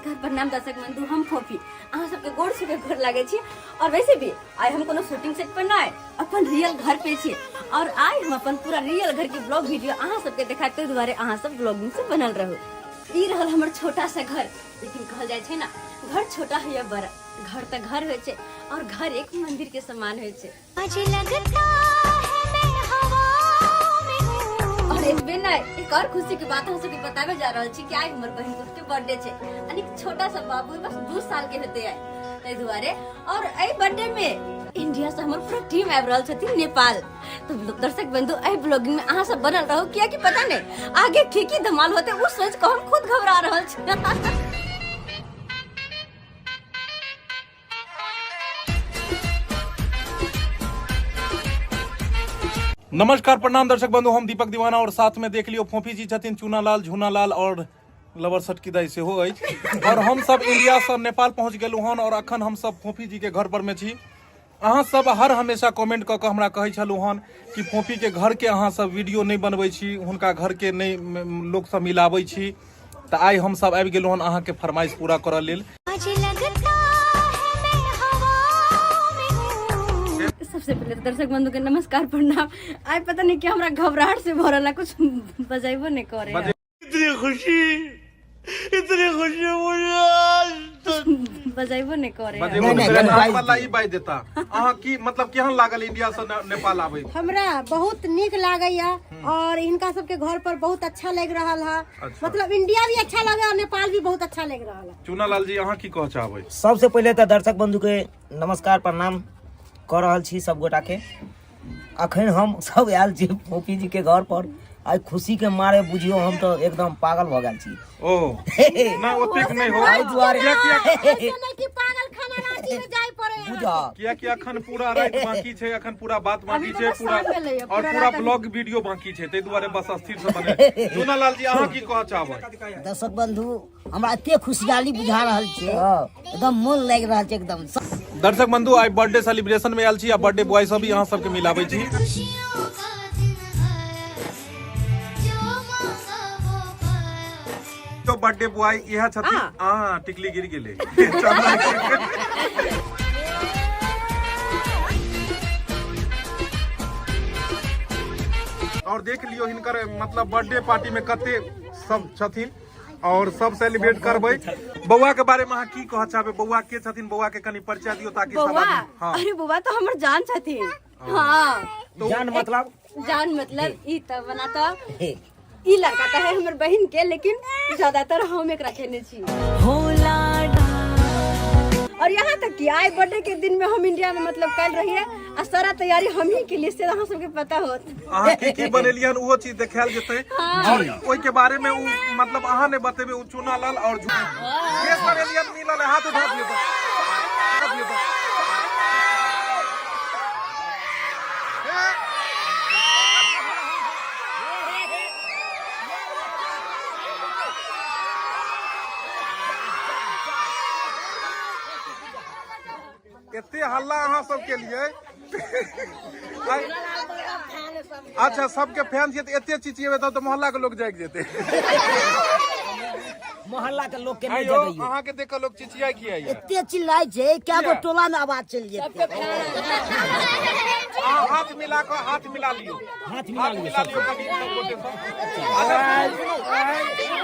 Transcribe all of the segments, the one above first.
नमस्कार प्रणाम दर्शक बंधु, हम फोफी अहाँ सबके गोर छू के गोर लागे छी। और वैसे भी आइ हम कोनो शूटिंग सेट पर नहीं, अपन रियल घर पे छी और आइ हम अपन पूरा रियल घर के ब्लॉग वीडियो अहाँ सबके देखायब, ताहि दुआरे अहाँ सब ब्लॉगिंग से बनल रहू। ई रहल हमर छोटा सा घर, लेकिन कहल जाइ छै ना, घर छोटा है या बड़ा, घर तऽ घर होइ छै और घर एक मंदिर के समान होइ छै। आज लगता है मैं हवा में हूँ। और एतबे नहीं, एक और खुशी के बात हम सबके बतावे जा रहल छी कि आइ हमर बहिन के बर्थडे छै, यानी छोटा सा बाबू बस 2 साल के हेतै आइ, ताहि दुआरे। और एहि बर्थडे में इंडिया से हमर पूरा टीम आबि रहल छथिन नेपाल। तो दर्शक बंधु, एहि ब्लॉगिंग में अहाँ सब बनल रहू, कियाकि पता नहीं आगे की की धमाल होते, उ सोच के हम खुद घबरा रहल छी। नमस्कार प्रणाम दर्शक बंधु, हम दीपक दीवाना और साथ में देख लियो फोफी जी छथिन, चूनालाल झूनालाल और लवर सटकी दाई सेहो अछि। और हम सब इंडिया से नेपाल पहुंच गेलहुँ हन और अखन हम सब फोफी जी के घर पर में छी। अहाँ सब हर हमेशा कमेंट कऽ कऽ हमरा कहै छलहुँ हन कि फोफी के घर के अहाँ सब वीडियो नहि बनबै छी, हुनका घर के नहि लोक सब मिलाबै छी। तऽ आइ हम सब आबि गेलहुँ हन अहाँके फरमाइश पूरा करऽ लेल। आज लगता है मैं हवा में हूँ। सबसे पहले तो दर्शक बंधु के नमस्कार प्रणाम। आइ पता नहीं क्या हमरा घबराहट से भरल है, कुछ बजेबो नहीं करे। इतनी खुशी, इतनी खुशी मुझे आज तक बजेबो नहीं करे। बजेबो नहि, नहि नहि, करे, कनि अहाँ बाजि बला दियौ। ई बाजि देता। अहाँ की मतलब केहन लागल इंडिया से नेपाल आबै? हमरा बहुत नीक लागैया और इनका सबके घर पर बहुत अच्छा लग रहा है। अच्छा। मतलब इंडिया भी अच्छा लगे और नेपाल भी बहुत अच्छा लग रहा है। चूनालाल जी, अहाँ की कह चाहबै? सबसे पहिले तऽ दर्शक बंधु के नमस्कार प्रणाम कऽ रहल छी सब गोटा के। अखन हम सब आयल छी फोफी जी के घर पर। आइ खुशी के मारे बुझियो हम तऽ एकदम पागल भऽ गेल छी। ओ ना ओतेक नहि हो। एहि दुआरे किया ऐसे नहीं कि पागल खाना रांची में जाय पड़े। बुझल किया कि अखन पूरा राति बाकी छै, अखन पूरा बात बाकी अभी छै, तऽ बस पूरा साँझ भेलैए, और पूरा पूरा रात अभी- ब्लॉग वीडियो बाकी छै, ताहि दुआरे बस स्थिर से बने। चूनालाल जी, अहाँ की कह चाहबै? दर्शक बंधु, हमरा एते खुशहाली बुझा रहल छै, एकदम मोन लागि रहल छै एकदम। दर्शक बंधु, आइ बर्थडे सेलिब्रेशन में आयल छी आ बर्थडे बॉय सब भी अहाँ सबके मिलाबै छी। खुशियों का दिन आया है, जो मांगा वो पाया है। तो बर्थडे बॉय इएह छथिन। आ टिकली गिर गेलै। और देख लियो हिनकर मतलब बर्थडे पार्टी में कते सब छथिन और सब सेलिब्रेट करबै। बौआ के बारे में अहाँ की कहऽ चाहबै? बौआ के छथिन, बौआ के कनी परिचय दियौ ताकि सब बौआ आदमी। हाँ। अरे बौआ तो हमर जान छथिन। हाँ। जान मतलब? जान मतलब ई त बना त ई लड़का त है हमर बहिन के, लेकिन ज्यादातर हम एकरा खेने छी। और यहाँ तक कि आइ बर्थडे के दिन में हम इंडिया में मतलब कल रहिए आ सारा तैयारी हम ही के लिए, से अहाँ सबके पता होत। अहाँ की की बनेलियन ओहो चीज देखायल जेतै। और ओहि के बारे में उ मतलब अहाँ ने बतेबै, उ चूनालाल और के बनेलियन मिलल है, हाथ उठा दियौ तऽ। उठा दियौ तऽ। एते हल्ला अहाँ सब के लिए। अच्छा, सबके फैन छियै तऽ एते चिचियेबै तब तऽ मोहल्ला के लोग जागि जेतै। मोहल्ला के लोग के नहीं आइयो जगैयो। अहाँ के देख के लोग चिचियाइ किया ये? एते चिल्लाइ छै, कए गो टोला में आवाज चलि जेतै। अहाँ हाथ मिला कऽ हाथ मिला लियौ, हाथ मिला हाथ लियौ मिला सब। लियौ कनि सब गोटे सब। अच्छा, सुनू, सुनू।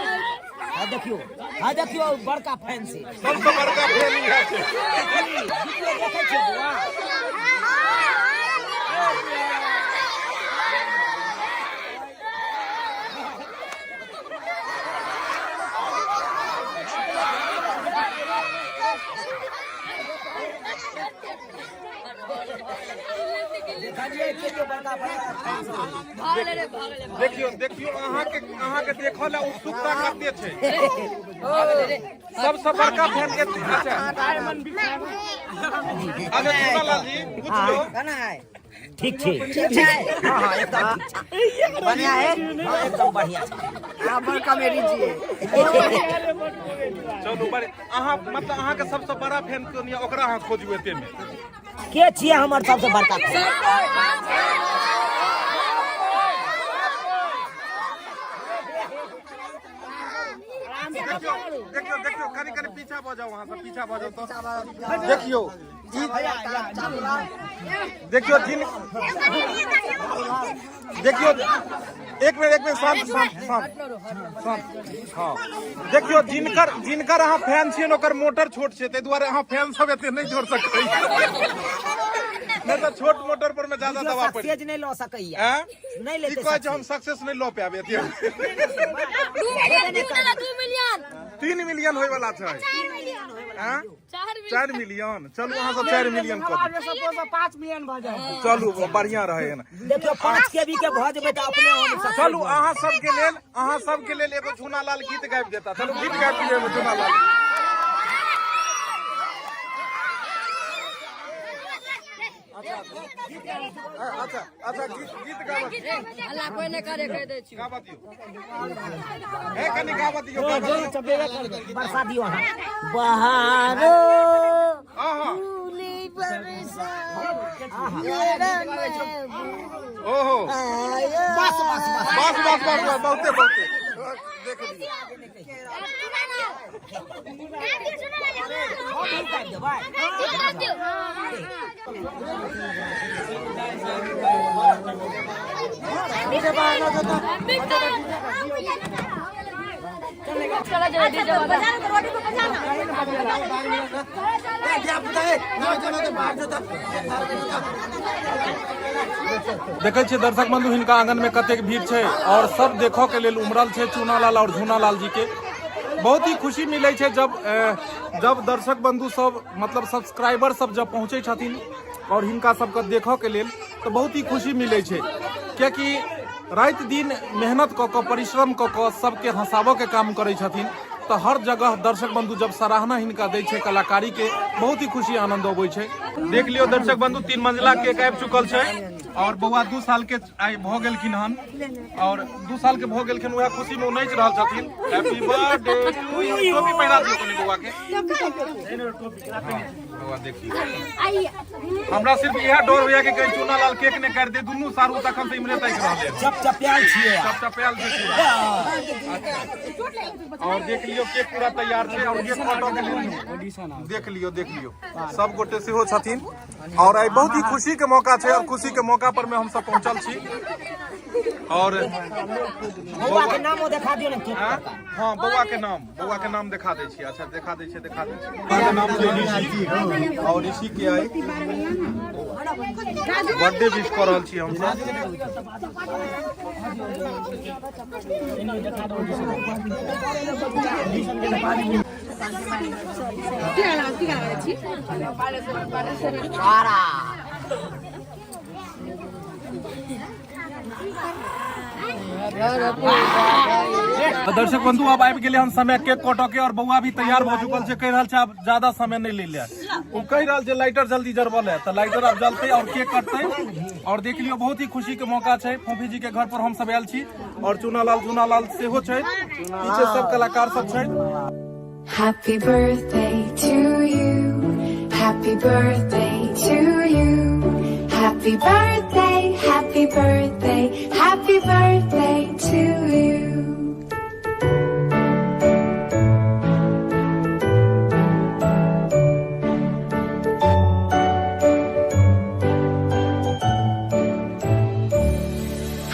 हाँ देखियो, हाँ देखियो, बड़का फैन से सबसँ बड़का फैन इएह छै। वीडियो देखै छियै बौआ? देखलियै कते बड़का बड़का फैन सब। देखियो देखियो, अहाँके देखऽ लए उत्सुकता कते छै। सबसँ बड़का फैन एते। अच्छा अच्छा, चूनालाल जी, पूछ लियौ। ठीक छै, ठीक छै, हाँ हाँ एकदम ठीक छै, बढ़िया है। हाँ एकदम बढ़िया छै। चलू बड़े अहाँ मतलब अहाँके सबसँ बड़ा फैन कोन यऽ, ओकरा अहाँ खोजू एते में। के छियै हमर सबसे बड़का फैन? देखियौ, देखियो देखियो, कनी कनी पीछा भऽ जाउ, अहाँ सब पीछा भऽ जाउ। तऽ देखियो ई, देखियो जिन, देखियो, एक मिनट एक मिनट, शांत शांत शांत शांत। हाँ, देखियो, जिनकर जिनकर अहाँ फैन छियै, ओकर मोटर छोट छै, ताहि दुआरे अहाँ फैन सब एते नहि जोड़ सकै, नहि तऽ छोट मोटर पर में ज्यादा दबाव पड़ि सक्सेस नहि लऽ सकैया। आँय? नहि ई लेतै। कहै छै हम सक्सेस नहि लऽ पायब एते। 3 मिलियन होय वाला छै। आँय? 4 मिलियन। चलू, अहाँ सब 4 मिलियन कऽ दियौ। 5 मिलियन भऽ जाए। चलू, बढ़िया रहै ने। देखियौ, 5 के बी के भऽ जेबै तऽ अपने हम success। चलू, अहाँ सबके लेल, अहाँ सबके लेल एगो झूना लाल गीत गाबि देता। चलू, गीत गाबि दियौ एगो झूना लाल। अच्छा अच्छा, गीत गीत गाबऽ। हल्ला कोई नहि करे, कहि दै छी। गाबऽ दियौ हे, कनि गाबऽ दियौ, गाबऽ दियौ। बरसा दियौ अहाँ बहारो। आहा। फूली बरसा मेरा महबूब ओहो आया। बस बस बस। बस बस बस बस, बहुते बहुते देख लियौ। हम गाबि देबै। देखै छियै दर्शक बंधु, हिनका आंगन में कतेक भीड़ छै और सब देखऽ के लेल उमड़ल छै चूनालाल और झूनालाल जी के। बहुत ही खुशी मिलै छै जब जब दर्शक बंधु सब, मतलब सब्सक्राइबर सब जब पहुँचै छथिन और हिनका सबके देखऽ के लेल, तऽ बहुत ही खुशी मिलै छै, कियाकि राति दिन मेहनत कऽ कऽ, परिश्रम कऽ कऽ सबके हंसाबऽ के काम करै छथिन। तऽ हर जगह दर्शक बंधु जब सराहना हिनका दै छै कलाकारी के, बहुत ही खुशी आनंद अबै छै। देख लियौ दर्शक बंधु, 3 मंजिला केक आबि चुकल छै और बौआ 2 साल के आइ भऽ गेलखिन हन और 2 साल के भऽ गेलखिन, वएह खुशी में ओ नाचि रहल छथिन। Happy birthday to you. टोपी पहिरा दियौ कनि बौआ के। हाँ, बौआ देखियौ, हमरा सिर्फ इएह डर होइया कि कहीं चूना लाल केक नहि काटि दे। दुनू सारू तखन से इम्हरे ताकि रहल है। चप चप्याल छियै। चप चपायल छै पूरा। अच्छा। और देख लियौ, केक पूरा तैयार छै और केक काटऽ के लेल देख लियौ, देख लियौ, सब गोटे सेहो छथिन और आइ बहुत ही खुशी के मौका छै और खुशी के मौका पर में हम सब पहुंचल छी और बौआ के नामो देखा दियौ ने केक। आँ? हाँ, बौआ के नाम, बौआ के नाम देखा दै छी। अच्छा, देखा दै छी, देखा दै छी। बौआ के नाम छै ऋषि और ऋषि के आइ बर्थडे विश कऽ रहल छी हमसब। तऽ दर्शक बंधु, आब आबि गेलै हम समय केक कटऽ के और बौआ भी तैयार भऽ चुकल छै। कहि रहल छै आब ज्यादा समय नहि लै ले। ओ कहि रहल छै लाइटर जल्दी जरबऽ ले। तऽ लाइटर आब जलतै और केक कटतै। और देख लियौ, बहुत ही खुशी के मौका छै। फोफी जी के घर पर हम सब आयल छी और चूनालाल झूनालाल सेहो छै पीछे, सब कलाकार सब छै। Happy birthday to you. Happy birthday to you. Happy birthday, happy birthday, happy birthday to you.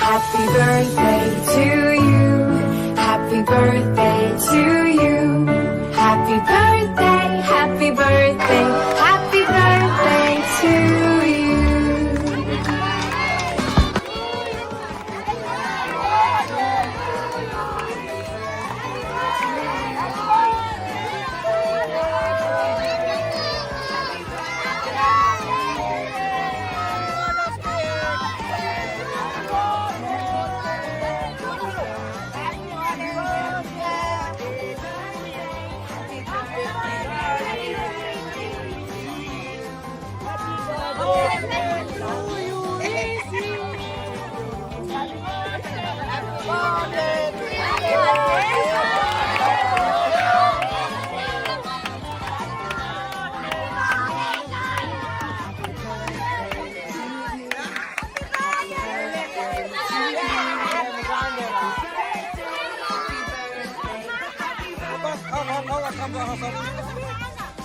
Happy birthday to you. Happy birthday to you. Happy birthday, happy birthday, happy birthday to you. सब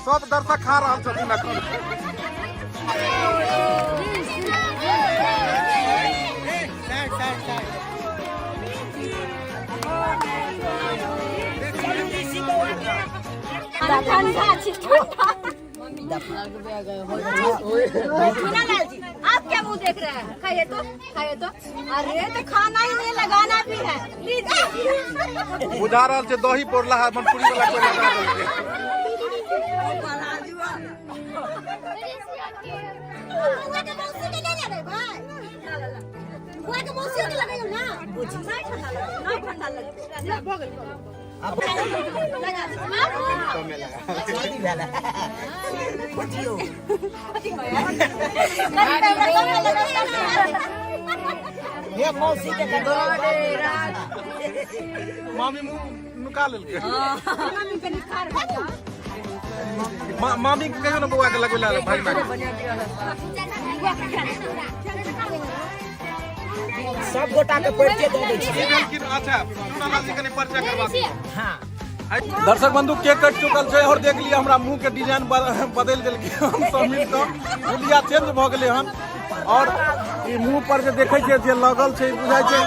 सब दर्शक खा रहल छथिन अखन। ठंडा छी ठंडा। लाल जी, आप क्या मुंह देख रहे हैं? खाइए तो, खाइए तो। अरे तो खाना ही नहीं, लगाना भी है, लीजिए। बुझा रहल छै दही पौरला है, मनपुरी वाला कोई लगा देलकै। बुआ के मौसी के ले ले भाई, बुआ के मौसी के लगाइयो ना। नहीं ठंडा लगे, नहीं ठंडा लगे। शादी भेल है। बुझियौ। हे मौसी के मामी मुंह नुका लेलकै। मामी के कहियो ने बौआ के लगबै ला भाई माय। सब गोटा के परिचय दऽ दै छी। भेलखिन? अच्छा, चूनालाल जी, कनि परिचय करबा दियौ। हाँ। दर्शक बंधु, केक कटि चुकल छै और देख लिअ हमरा मुंह के डिजाइन बदलि देलकै। हम सब मिल कऽ हुलिया चेंज भऽ गेलै हन और ई मुंह पर जे देखै छियै जे लगल छै, ई बुझाइ छै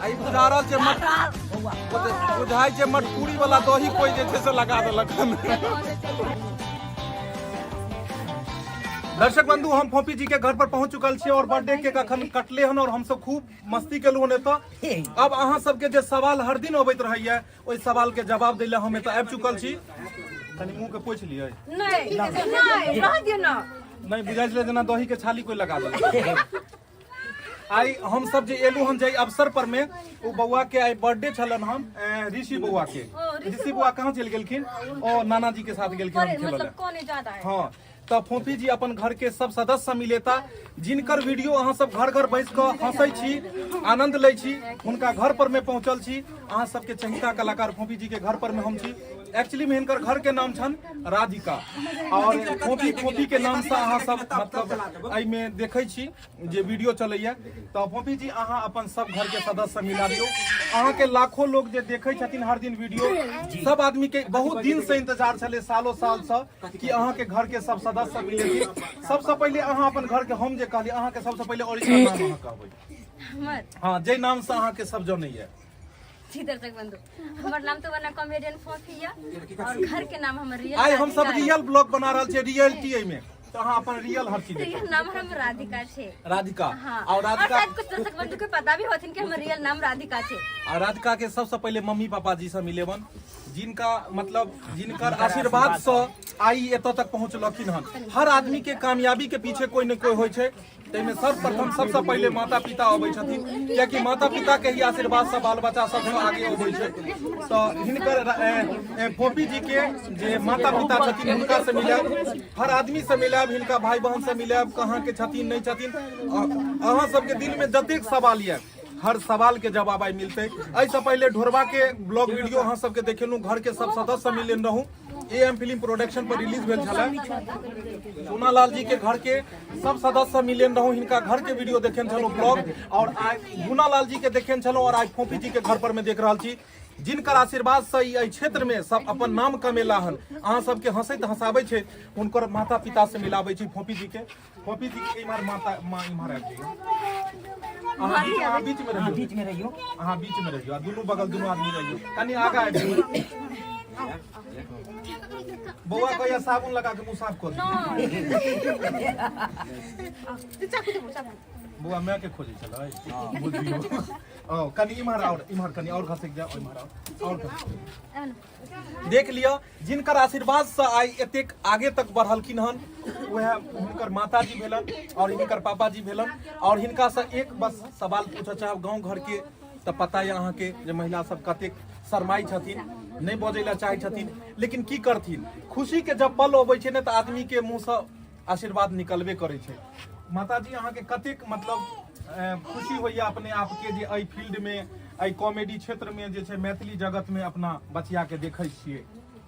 आ ई बुझा रहल छै मट बुझाइ छै मटकुरी वाला दही कोई जे छै से लगा देलक हन। दर्शक बंधु, हम फोपी जी के घर पर पहुंच चुकल छी और बर्थडे केक अखन कटले हन और हमसब खूब मस्ती केलहुँ हन एतऽ। अब अहाँ सबके जे सवाल हर दिन अबैत रहैया, ओहि सवाल के जवाब दै लए हम एतऽ आबि चुकल छी। कनि मुंह के पोछि लियै। नहीं नहीं, रह दियो ना। नहि बुझाइ छलै जेना दही के छाली कोई लगा देलक। आइ हम सब जे एलू हन जाहि अवसर पर में, ओ बौआ के आइ बर्थडे छलन हन, ऋषि बौआ के। ऋषि बौआ कहाँ चलि गेलखिन? ओ नाना जी के साथ गेलखिन हन खेलऽ मतलब लए। कौन ज्यादा है? हाँ, तऽ फोफी जी अपन घर के सब सदस्य से मिलेता, जिनकर वीडियो अहाँ सब घर घर बैस कऽ हंसै छी, आनंद लै छी, हुनका घर पर में पहुंचल छी। अहाँ सबके चहिता कलाकार फोफी जी के घर पर में हम छी। एक्चुअली में हिनकर घर के नाम छन राधिका और फोफी, फोफी के नाम से अहाँ सब मतलब एहिमे देखै छी जे वीडियो चलैया। तऽ फोफी जी, अहाँ अपन सब घर के सदस्य से मिला दियौ। अहाँ के लाखों लोग जे देखै छथिन हर दिन वीडियो, सब आदमी के बहुत दिन से इंतजार छलै, सालों साल से, कि अहाँ के घर के सब सदस्य से मिलेथिन। सबसे पहिले अहाँ अपन घर के, हम जे कहली, अहाँ के सबसे पहिले ओरिजिनल नाम अहाँ कहबै। हमर? हाँ, जे नाम से अहाँ के सब जनैया। जी दर्शक बंधु, हमर नाम तो बना कॉमेडियन फोफी या और घर के नाम हमर रियल आइ हम सब राधिका है। रियल ब्लॉग बना रहल छियै, रियलिटी एहिमे, तऽ अहाँ अपन रियल हर चीज रियल नाम हम राधिका छे। राधिका। हाँ। और राधिका शायद कुछ दर्शक बंधु के पता भी होथिन कि हमर रियल नाम राधिका छे। आ राधिका के सबसे पहिले मम्मी पापा जी से मिलेबन, जिनका मतलब जिनकर आशीर्वाद से आई एतऽ तक पहुँचलखिन हन। हर आदमी के कामयाबी के पीछे कोई न कोई होइ छै, ताहिमे सर्वप्रथम सबसे पहिले माता पिता अबै छथिन, कियाकि माता पिता के ही आशीर्वाद से बाल बच्चा सबसे आगे अबै छै। तऽ हिनकर फोपी जी के जे माता पिता छथिन, हुनका से मिलायब, हर आदमी से मिलायब, हिनका भाई बहन से मिलायब, कहाँ के छथिन, नहि छथिन। अहाँ सबके दिल में जतेक सवाल यऽ, हर सवाल के जवाब आइ मिलतै। एहिसँ पहिले ढोरबा के ब्लॉग वीडियो अहाँ सबके देखेलहुँ, घर के सब सदस्य से मिलेन रहूँ, ए एम फिल्म प्रोडक्शन पर रिलीज भेल छलै। सोनालाल जी के घर के सब सदस्य से मिलेन रहूँ, हिनका घर के वीडियो देखेन छलहुँ ब्लॉग, और आइ गुनालाल जी के देखेन छलहुँ और आइ फोपी जी के घर पर में देख रहल छी, जिनकर आशीर्वाद से ई एहि क्षेत्र में सब अपन नाम कमेला हन, अहाँ सबके हंसैत हंसाबै छै, हुनकर माता पिता से मिलाबै छी फोपी जी के। फोपी जी के इम्हर माता माँ इम्हर आबि जइयौ। अहाँ बीच में रहियौ। बीच में रहियौ। अहाँ बीच में रहियौ आ दुनू बगल दुनू आदमी रहियौ। कनि आगा आबि जइयौ। बौआ कहैया साबुन लगा के मुंह साफ कऽ दियौ। बौआ माय के खोजै छलै, बुझियौ। ओ कनि इम्हर और इम्हर कनि और घसकि जाओ, इम्हर और और घसकि। देख लिअ, जिनकर आशीर्वाद से आइ एतेक आगे तक बढ़लखिन हन, वएह हुनकर माताजी भेलन और हिनकर पापाजी भेलन। और हिनका से एक बस सवाल पूछऽ चाहब, गाँव घर के तऽ पता यऽ अहाँके जे महिला सब कतेक शरमाइ छथिन, नहि बजै लए चाहै छथिन, लेकिन की करथिन, खुशी के जब पल अबै छै ने तऽ आदमी के मुँह से आशीर्वाद निकलबे करै छै। माताजी, अहाँके कतेक मतलब खुशी होइया अपने आपके जे एहि फील्ड में, एहि कॉमेडी क्षेत्र में जे छै मैथिली जगत में अपना बचिया के देखै छियै,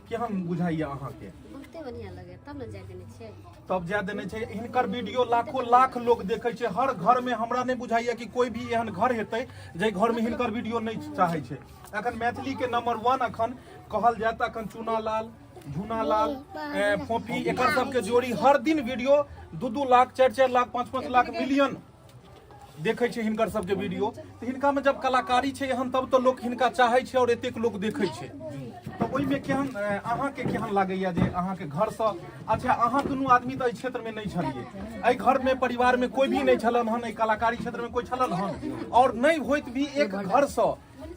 केहन बुझाइया अहाँके? बहुते बढ़िया लगे तब ने जाय देने छियै। तब जाय देने छै। हिनकर वीडियो लाखों लाख लोग देखै छै हर घर में। हमरा नहि बुझाइया कि कोई भी एहन घर हेतै जाहि घर में हिनकर वीडियो नहि चाहै छै। अखन मैथिली के नंबर 1 अखन कहल जाय तऽ अखन चूनालाल, झूनालाल, फोफी, एकर सबके जोड़ी हर दिन वीडियो 2-2 लाख, 4-4 लाख, 5-5 लाख मिलियन देखै छै हिनकर सबके वीडियो। तऽ हिनका में जब कलाकारी छै एहन, तब तऽ लोक हिनका चाहै छै और एतेक लोक देखै छै। तऽ ओहिमे केहन अहाँके केहन लागैया जे अहाँके घरसँ? अच्छा, अहाँ दुनू आदमी तऽ एहि क्षेत्रमे नहि छलियै, एहि घरमे परिवारमे कोइ भी नहि छलन हन, एहि कलाकारी क्षेत्रमे कोइ छलन हन, और नहि होइत भी एक घरसँ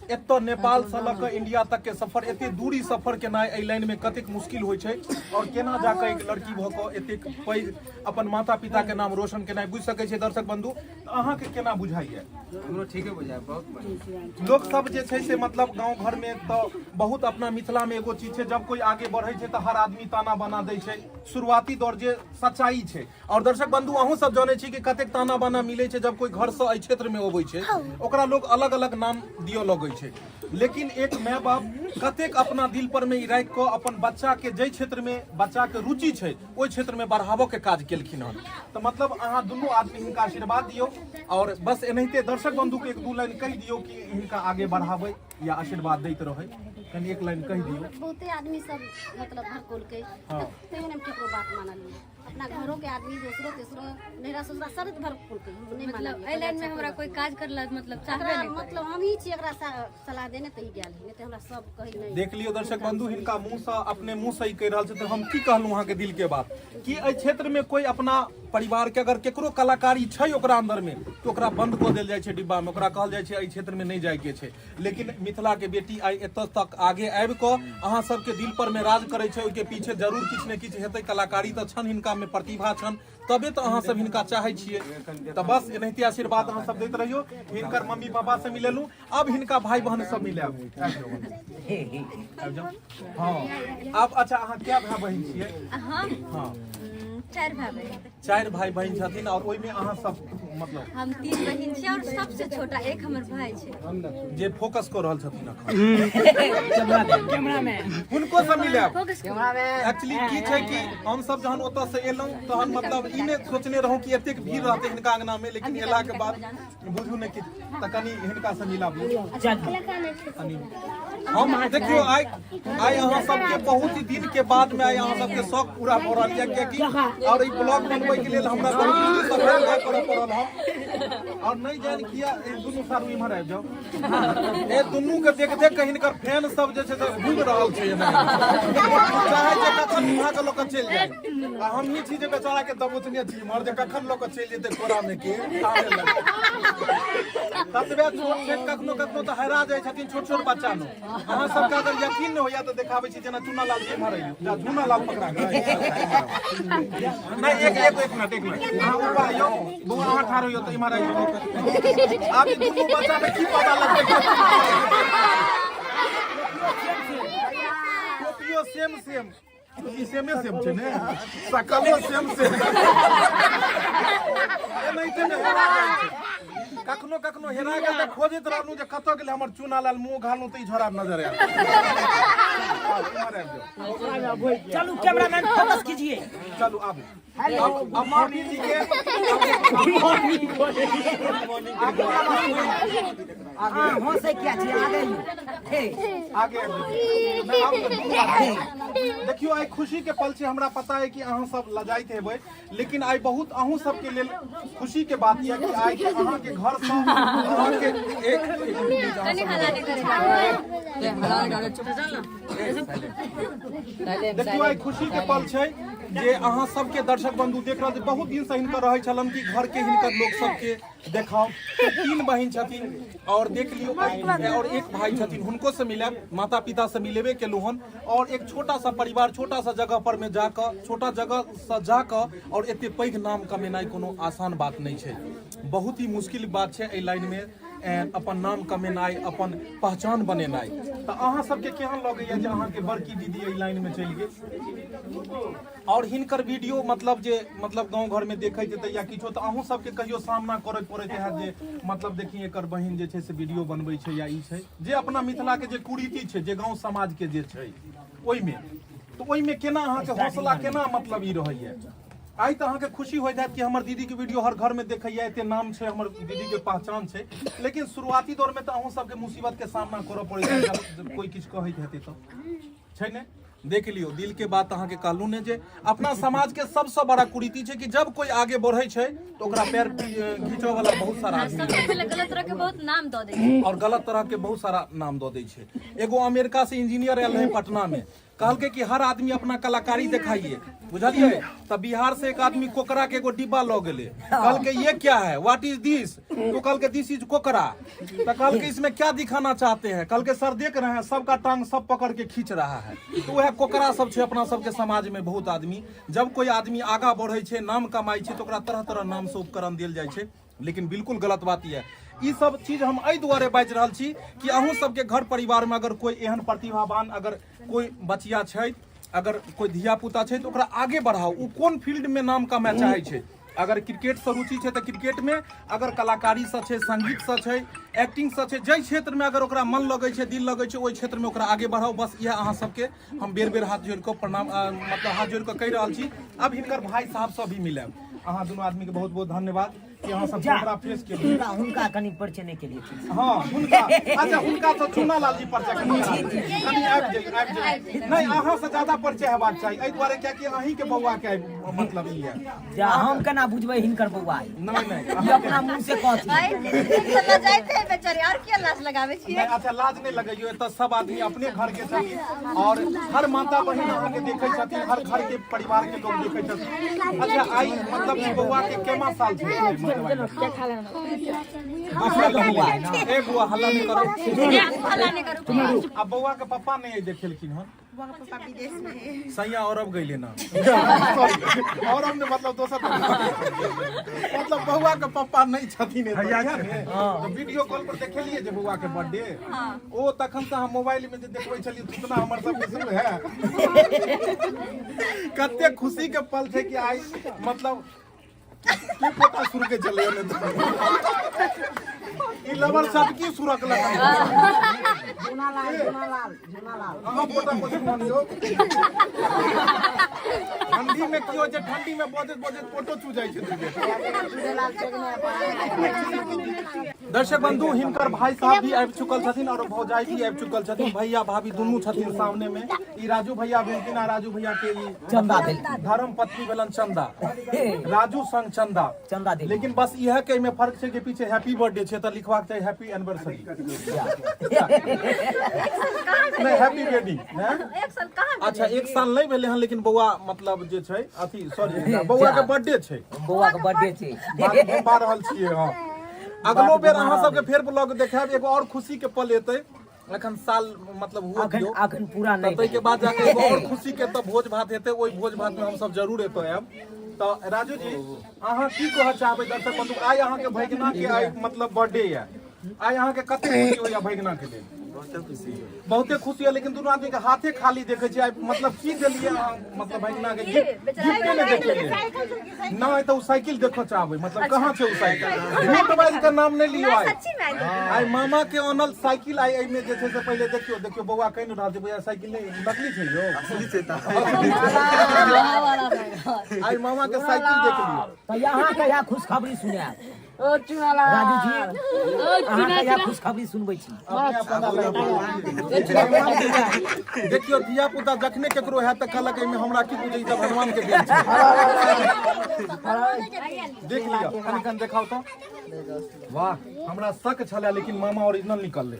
एतऽ नेपालसँ लऽ कऽ इंडिया तकके सफर, एते दूरी सफर केनाइ एहि लाइनमे कतेक मुश्किल होइ छै, और केना जाकऽ एक लड़की भऽ कऽ एतेक पैघ अपन माता पिताके नाम रोशन केनाइ, बुझि सकै छै दर्शक बंधु। तऽ अहाँके केना बुझाइया? हमरो ठीके बुझाय, बहुत बढ़िया। लोक सब जे छै से मतलब गाँव घरमे तऽ बहुत अपना मिथिलामे एगो चीज छै, जब कोइ आगे बढ़ै छै तऽ हर आदमी ताना बना दै छै शुरुआती दौर, जे सच्चाई छै। और दर्शक बंधु, अहूँ सब जानै छी कि कतेक ताना बाना मिलै छै जब कोई घर से एहि क्षेत्र में अबै छै, ओकरा लोग अलग अलग नाम दिअ लगै छै। लेकिन एक माय बाप कतेक अपना दिल पर में ई राखि कऽ अपन बच्चा के जाहि क्षेत्र में बच्चा के रुचि छै ओहि क्षेत्र में बढ़ाबऽ के काज केलखिन हन। तऽ मतलब अहाँ दुनू आदमी हिनका आशीर्वाद दियौ और बस एनाहिते दर्शक बंधु के एक दू लाइन कहि दियौ कि हिनका आगे बढ़ाबै या आशीर्वाद दैत रहै, कनि एक लाइन कहि दियौ। बहुते आदमी सब मतलब भड़कौलकै, तैयो नहि हम केकरो बात मानलियै। अपना घरों के आदमी, दोसरो तेसरो, नैहरा ससुरा सब भर नहीं। मतलब एहि लाइन में हमरा कोई काज करला मतलब चाहबे नहीं। मतलब हम ही छी एकरा सलाह देने तऽ ई गेल, नहीं तऽ हमरा सब कही नहीं। देख लियौ दर्शक बंधु, हिनका मुंह से अपने मुंह से ही कहि रहल छै, तऽ हम की कहलहुँ अहाँके दिल के बात कि एहि क्षेत्र में कोई अपना परिवार के अगर केकरो कलाकारी छै ओकरा अंदर में तऽ ओकरा बंद कऽ देल जाइ छै डिब्बा में, ओकरा कहल जाइ छै एहि क्षेत्र में नहि जाय के छै। लेकिन मिथिला के बेटी आइ एतऽ तक आगे आबि कऽ अहाँ सबके दिल पर में राज करै छै, ओहिके पीछे जरूर किछु ने किछु हेतै। कलाकारी तऽ छनि हिनका में, प्रतिभा छनि, तबे तऽ अहाँ सब हिनका चाहै छियै। तऽ बस एनाहिते आशीर्वाद अहाँ सब दैत रहियौ। हिनकर मम्मी पापा से मिलेलहुँ, अब हिनका भाई बहन सब मिलायब। आबि जाउ। हँ, आब अच्छा, अहाँ कए भाई बहिन छियै? हम हँ, चारि भाई बहिन। चारि भाई बहिन छथिन, और ओहिमे अहाँ सब मतलब? हम 3 बहिन छी और सबसे छोटा एक हमर भाई छै जे फोकस कऽ रहल छथिन अखन। हुनको से मिलायब। एक्चुअली की छै कि हम सब जहन ओतऽ से एलहुँ तहन मतलब ई नहि सोचने रहौं कि एतेक भीड़ रहतै हिनका अंगना मे, लेकिन एला के बाद बुझू ने कि तऽ कनि हिनका से मिलाबू कनि। हम देखियौ, आइ आइ अहाँ सबके बहुत ही दिन के बाद में आइ अहाँ सबके शौक पूरा भऽ रहल यऽ, कियाकि और ई ब्लॉग बनबै के लेल हमरा बहुत दूरी सफर तय करऽ पड़ल हम, और नहि जानि किया। ई दुनू सारू इम्हर आबि जाउ। ए दुनू के देख देख के हिनकर फैन सब जे छै से घुमि रहल छै एना, चाहै छै कखन उठा के लऽ के चलि जाय, आ हमही छी जे बेचारा के दबोचने छी इम्हर जे कखन लऽ के चलि जेतै कोरा मे के। ततबे छोट छै, कखनो कखनो तऽ हेरा जाइ छथिन छोट छोट बच्चा नो। अहाँ सबके अगर यकीन नहि होइया तऽ देखाबै छी, जेना चूना लाल के इम्हर अइयौ, जा चूना लाल पकड़ा गेल। नहि, एक एक एक मिनट, एक मिनट, अहाँ ऊपर अइयौ बौआ, अहाँ ठाढ़ होइयौ तऽ इम्हर अइयौ। आब ई दुनू बच्चा मे की पता लगतै? टोपियो सेम सेम, ई सेमे सेम छै ने, सकलो सेम सेम। एनाहिते ने हेरा जाइ छै कखनो कखनो। हेरा गेल तऽ खोजैत रहलहुँ जे कतऽ गेलै हमर चूना लाल। मुँह घालहुँ तऽ ई झोरा नजर आयल। इम्हर आबि जाउ। चलू कैमरामैन, फोकस कीजिए। चलू, आबू। अब मोदी जी के हाँ, हंसै किया छी? आगे हे। आगे आबि जाउ। नहि, आब तऽ दुनू आदमी। देखियौ, आइ खुशी के पल छै। हमरा पता है कि अहाँ सब लजाइत हेबै, लेकिन आइ बहुत अहूँ सबके लेल खुशी के बात यऽ कि आइ के अहाँके घर सँ अहाँके एक एक मिनट, अहाँ कनि सब हल्ला नहि करै। देखियौ, आइ खुशी के पल छै जे अहाँ सबके दर्शक बंधु देख रहल छी। बहुत दिन से हिनकर रहै छलन कि घर के हिनकर लोक सबके देखाउ। तऽ 3 बहिन छथिन और देख लियौ, और एक भाई छथिन, हुनको से मिलायब, माता पिता से मिलेबे केलहुँ हन। और एक छोटा सा परिवार, छोटा सा जगह पर में जाकऽ, छोटा जगह से जाकऽ और एते पैघ नाम कमेनाइ कोनो आसान बात नहि छै। बहुत ही मुश्किल बात छै एहि लाइन में अपन नाम कमेनाइ, अपन पहचान बनेनाइ। तऽ अहाँ सबके केहन लगैया जे अहाँके बड़की दीदी एहि लाइन में चलि गेल और हिनकर वीडियो मतलब जे मतलब गाँव घर में देखैत हेतै या किछो, तऽ अहूँ सबके कहियो सामना करय पड़ैत हैत जे मतलब देखी एकर बहिन जे छै से वीडियो बनबै छै या ई छै, जे अपना मिथिला के जे कुरीति छै, जे गाँव समाज के जे छै ओहिमे? तऽ ओहिमे केना अहाँके हौसला केना मतलब ई रहैया? आइ तऽ अहाँके खुशी होइत हैत कि हमर दीदीके वीडियो हर घरमे देखैया, एते नाम छै, हमर दीदीके पहचान छै, लेकिन शुरुआती दौरमे तऽ अहूँ सबके मुसीबतके सामना करऽ पड़ैत हैत जब कोइ किछु कहैत हेतै तऽ छै ने? देख लियौ, दिल के बात अहाँके कहलहुँ ने जे अपना समाज के सबसँ बड़ा कुरीति छै कि जब कोइ आगे बढ़ै छै तऽ ओकरा पैर घीचऽ वाला बहुत सारा आदमी सबसे पहले गलत तरह के बहुत नाम दऽ दै छै और गलत तरह के बहुत सारा नाम दऽ दै छै। एगो अमेरिका से इंजीनियर आयल रहै पटना में, कहलकै कि हर आदमी अपना कलाकारी देखाइए, बुझलियै? तऽ बिहार से एक आदमी कोकरा के एगो डिब्बा लऽ गेलै, कहलकै ये क्या है, what is दिस? तो कहलकै दिस is कोकरा। तऽ कहलकै इसमें क्या दिखाना चाहते हैं? कहलकै सर देख रहे हैं सबका टांग सब पकड़ के खींच रहा है। तऽ वएह कोकरा सब छै अपना सबके समाज में। बहुत आदमी जब कोई आदमी आगा बढ़ै छै, नाम कमाइ छै, तऽ ओकरा तरह तरह नाम से उपकरण देल जाइ छै, लेकिन बिल्कुल गलत बात यऽ। ई सब चीज हम एहि दुआरे बाजि रहल छी कि अहूँ सबके घर परिवार में अगर कोई एहन प्रतिभावान अगर कोई बचिया छै, अगर कोई धिया पुता छै, तऽ ओकरा आगे बढ़ाउ। ओ कोन फील्ड में नाम कमाए चाहै छै, अगर क्रिकेट से रुचि छै तऽ क्रिकेट में, अगर कलाकारी से छै, संगीत से छै, एक्टिंग से छै, जाहि क्षेत्र में अगर ओकरा मन लगै छै, दिल लगै छै, ओहि क्षेत्र में ओकरा आगे बढ़ाउ। बस इएह अहाँ सबके हम बेर बेर हाथ जोड़ि कऽ प्रणाम, मतलब हाथ जोड़ि कऽ कहि रहल छी। अब हिनकर भाई साहब से भी मिलब। अहाँ दुनू आदमी के बहुत बहुत धन्यवाद कि अहाँ सब हमरा फेस केलियै। हुनका कनि परिचय नहि केलियै ठीक से। हाँ, हुनका, अच्छा, हुनका तऽ चुना लाल जी परिचय कनि कनि आबि जाइए, आबि जाइए। नहि, अहाँ से ज्यादा परिचय हेबाक चाही एहि दुआरे कियाकि अहीं के बौआ के मतलब ई है। जा, हम केना बुझबै हिनकर बौआ है? नहि नहि, ई अपना मुंह से कहथिन। लजाइते है बेचारी, और किया लाज लगाबै छियै? नहि, अच्छा लाज नहि लगैयो, एतऽ सब आदमी अपने घर के छथिन और हर माता बहिन अहाँके देखै छथिन, हर घर के परिवार के लोग देखै छथिन। अच्छा आइ मतलब ई बौआ के केमा साल छै? ए बौआ हल्ला नहि करू, हल्ला नहि करू। आ बौआ के पप्पा नहि देखेलखिन हन? सैया अरब गइले ना, अरब ने मतलब दोसर, मतलब बौआ के पप्पा नहीं छथिन एतऽ, इएह ने? तऽ वीडियो कॉल पर देखेलिए जे बौआ के बर्थडे, ओ तखन से हम मोबाइल में जे देखबै छलियै तुतना हमर सबके शुरू है। कते खुशी के पल छै कि आइ मतलब की फोटा शुरू के चले ने ई लवर सब की सुरकलक? झुनालाल, झुनालाल, झुनालाल। अहाँ फोटा पोछू मानियो, ठंडी में की होइ छै, ठंडी में बजैत बजैत फोटो चू जाइ छै। दर्शक बंधु, हिनकर भाई साहब भी आबि चुकल छथिन और भौजाई भी आबि चुकल छथिन। भैया भाभी दुनू छथिन सामने में। ई राजू भैया भेलखिन आ राजू भैया के ई चंदा भेल, धर्म पत्नी भेलन चंदा, राजू संग चंदा, चंदा देवी। लेकिन बस इएह के एहिमे फर्क छै कि पीछे हैप्पी बर्थडे छै तऽ लिखबाक चाही हैप्पी एनिवर्सरी, नहि हैप्पी वेडिंग। एक साल कहाँ? अच्छा एक साल नहि भेलै हन, लेकिन बौआ मतलब जे छै अथी सॉरी बौआ के बर्थडे छै। बौआ के बर्थडे छै, बात घुमा रहल छियै। हँ, अगलो बेर अहाँ सबके फेर ब्लॉग देखायब, एगो और खुशी के पल एतै। एखन साल मतलब हुआ अखन दियौ, अखन पूरा नहि। ताहिके बाद जाके एगो और खुशी के तऽ भोज भात हेतै, ओहि भोज भात में हमसब जरूर एतऽ आयब। तऽ राजू जी, अहाँ की कहऽ चाहबै दर्शक बंधु? आइ अहाँके भगिना के आइ मतलब बर्थडे यऽ, आइ अहाँके कते खुशी होइया भगिना के लेल? बहुते खुशी होइया, लेकिन दुनू आदमी के हाथे खाली देखै छियै आइ, मतलब की देलियै अहाँ मतलब भगिना के? गिफ्ट गिफ्टे नहि देखेलियै? नहि तऽ ओ साइकिल देखऽ चाहबै, मतलब कहाँ छै ओ साइकिल? झूठ बाजि के नाम नहि लियौ। आइ सच्ची में आइ मामा के आनल साइकिल आइ एहिमे जे छै से पहिले देखियौ, देखियौ बौआ कहि नहि रहल छै, बौआ साइकिल नहि नकली छै यौ, असली छै तऽ आइ मामा के साइकिल देख लियौ। तऽ यहाँ कहिया खुशखबरी सुनायब राजू जी? अहाँ कहिया खुशखबरी सुनबै छी? अपने पता लगा देखियौ, धिया पुता जखने केकरो हैत तऽ कहलक एहिमे हमरा की बुझै, तऽ भगवान के देल छै। देख लिअ, कनि कनि देखाउ तऽ। वाह, हमरा शक छलै लेकिन मामा ओरिजिनल निकललै।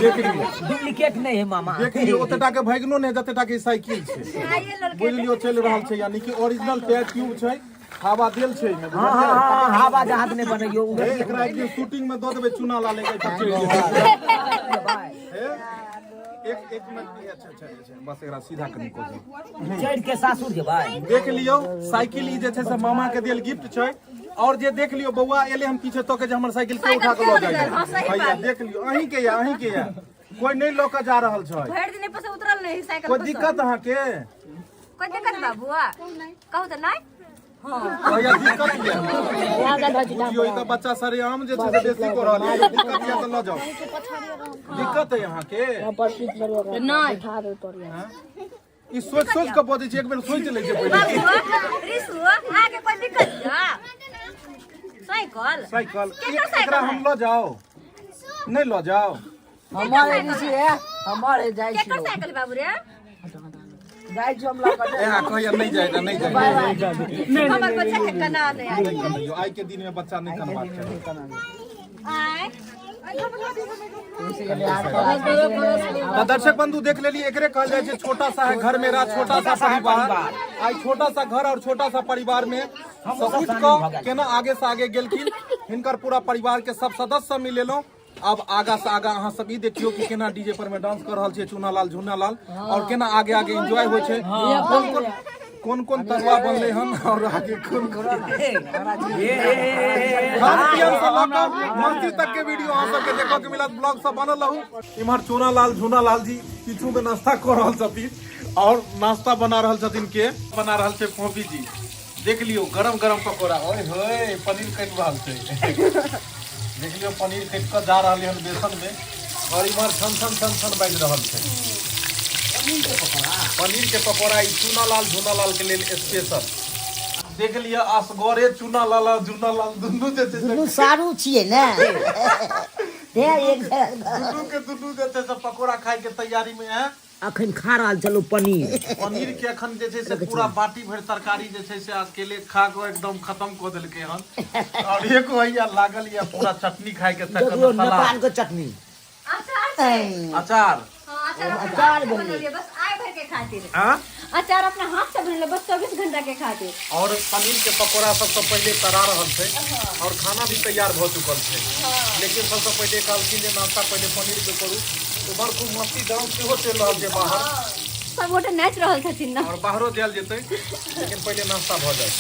देख लियौ, डुप्लीकेट नहि है मामा। देख लियौ, ओतेटा के भैगनो नहि जतेटा के साइकिल छै, बुझि लियौ चलि रहल छै, यानी कि ओरिजिनल टायर ट्यूब छै, हवा देल छै एहिमे। हाँ हाँ हाँ, हवा जहाज नहि बनैयौ। हे, एकरा एक दिन शूटिंग में दऽ देबै चुना लाल के, चलि जेतै। हे, एक एक मिनट, अच्छा अच्छा अच्छा, बस एकरा सीधा कनि कऽ दियौ। चढ़ि के सासुर जेबै। देख लियौ साइकिल, ई जे छै से मामा के देल गिफ्ट छै। और जे देख लियौ बौआ एले हम पीछे तके जे हमर साइकिल के उठा के लऽ जाइए। हाँ, सही भैया बात। देख लियौ, अहीं के या, अहीं के या, कोई नहीं लऽ के जा रहल छै। भरि दिन पर से उतरल नहीं साइकिल कोई पर से। दिक्कत अहाँके? कोई दिक्कत बा बुआ? कहू तऽ नहीं। भैया दिक्कत यऽ? बुझियौ ई तऽ बच्चा सरेआम जे छै से बेसी कऽ रहल यऽ। दिक्कत यऽ तऽ लऽ जाउ। दिक्कत है अहाँके? नहीं। ई सोच सोच के बजै छै, एक बेर सोच लै छै पहिले। बाबू रिसु, अहाँके कोई दिक्कत यऽ? साइकिल साइकिल केकर साइकिल एकरा हम लऽ जाओ, नहि लऽ जाओ। हमर ऋषि है, हमर है, जाइ केकर छी। साइकिल बाबू रे? जाइ छी हम लऽ कऽ। ए कहैया नहि जाय, नहि जाय। हमर बच्चा के कना नहि आइ। नहि कनैयौ, आइ के दिन में बच्चा नहि कनबाक चाही। आइ तऽ दर्शक बंधु देख लेली, एकरे कहल जाइ छै छोटा सा है घर मेरा छोटा सा परिवार। आइ छोटा सा घर और छोटा सा परिवार में से उठि कऽ केना आगे से आगे गेलखिन, हिनकर पूरा परिवार के सब सदस्य से मिलेलहुँ। अब आगा से आगा अहाँ सब ई देखियौ कि केना डीजे पर में डांस कर रहल छै चूनालाल झूनालाल और केना आगे आगे एंजॉय होइ छै, कोन कोन कोन कोन तरुआ बनलै हन और आगे कोन कोन खान पियन से लऽ कऽ मस्ती तक के वीडियो अहाँ सबके देखऽ के मिलत। ब्लॉग सब बनल रहू। इम्हर चूनालाल झूनालाल जी पीछू में नाश्ता कऽ रहल छथिन और नाश्ता बना रहल छथिन। के बना रहल छै? फोफी जी। देख लियौ गरम गरम पकौड़ा। ओए होए, पनीर कटि रहल छै। देख लियौ, पनीर कटि कऽ जा रहल हन बेसन में और इम्हर छन छन छन छन बाजि रहल छै। पनीर के पकौड़ा ई चूनालाल झूनालाल के लेल स्पेशल। देख लिअ, असगरे चूनालाल आ झूनालाल दुनू जे छै से दुनू सारू छियै ने, तें एक जगह दुनू के दुनू जे छै से पकौड़ा खाय के तैयारी में है। अखन खा रहल छलहुँ पनीर। पनीर के अखन जे छै से पूरा बाटी भरि तरकारी जे छै से अकेले खा कऽ एकदम खत्म कऽ देलकै हन और एगो हैया लागल यऽ पूरा चटनी खाय के चक्कर देखियौ में सलाद। नेपाल के चटनी। अचार छै। अचार। हाँ, अचार अपना अचार हाथ से बनलै। बनौलियै, बस आइ भर के खातिर। हाँ? अचार अपना हाथ से बनौलियै, बस 24 घंटा के खातिर। और पनीर के पकौड़ा सबसे पहिले तरा रहल छै और खाना भी तैयार भऽ चुकल छै, लेकिन सबसे पहिले कहलखिन जे नाश्ता पहिले पनीर के करू। उम्हर खूब मस्ती डांस सेहो चलि रहल छै बाहर। सब गोटे नाचि रहल छथिन ने। और बाहरो जायल जेतै, लेकिन पहिले नाश्ता भऽ जाय।